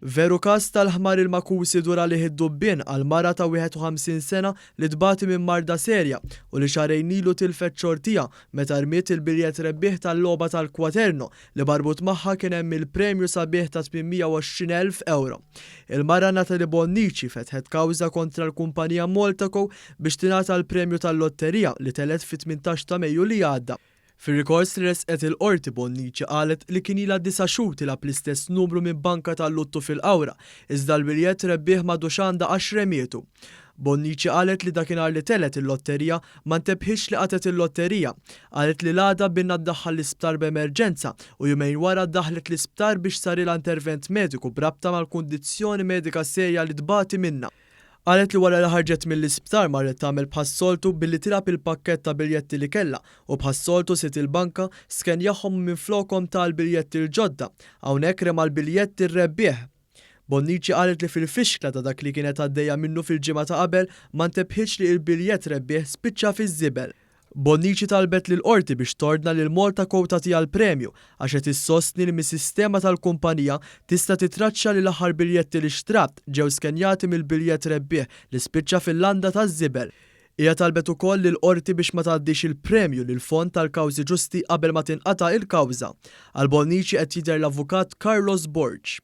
Veru każ tal-ħmar il-makus idur għalih id-dubbien għal mara ta' 51 sena li tbati minn marda serja u li xahrejn ilu tilfet xortiha meta rmiet il-biljett rebbieħ tal-logħba tal-Quaterno li marbut magħha kien hemm il-premju sabiħ ta' 820,000 ewro. Il-mara Nathalie Bonnici fetħet kawża kontra l-kumpanija Maltaco biex tingħata l-premju tal-lotterija li telgħet fit-18 ta' Mejju li għadda. Fir-rikors li ressqet il-Qorti, Bonnici qalet li kien ilha disa' xhur tilgħab l-istess numru minn banka tal-luttu fil-Qawra, iżda l-biljett rebbieħ m'għadux għandha għax remietu. Bonnici qalet li dakinhar li telgħet il-lotterija ma ntebħitx li qatgħet il-lotterija. Qalet li l-għada binha ddaħħal l-isptar b'emerġenza u jumejn wara ddaħħlet l-isptar biex sarilha intervent mediku b'rabta mal-kundizzjoni medika serja li tbati minnha. Qalet li wara li ħarġet mill-isptar marret tagħmel bħas-soltu billi tilgħab il-pakkett ta' biljetti li kellha u bħas-soltu sid il-banka skenjahom u minflokhom ta l-biljetti l-ġodda. Hawnhekk rema l-biljetti r-rebbieħ. Bonnici qalet li fil-fixkla ta' dak li kienet għaddejja minnu fil-ġimgħa ta' qabel ma ntebħitx li il-biljett rebbieħ spiċċa fiż-żibel. Bonnici talbet lill-Qorti biex tordna lil Maltaco tagħtiha l-premju għax qed issostni li mis-sistema tal-kumpanija tista' titraċċa li l-aħħar biljetti li xtrat ġew skenjati mill-biljett rebbieħ li spiċċa fil-landa taż-żibel. Hija talbet ukoll lill-Qorti biex ma tgħaddix il-premju lill-Fond tal-Kawżi Ġusti qabel ma tinqata' il-kawża. Għal Bonnici qed jidher l-Avukat Carlos Borg.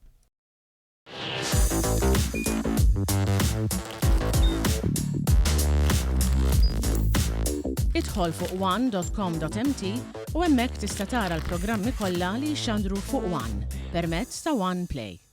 Idħol fuq one.com.mt u hemmhekk tista' tara l-programmi kollha li jixxandru fuq One permezz ta' One Play.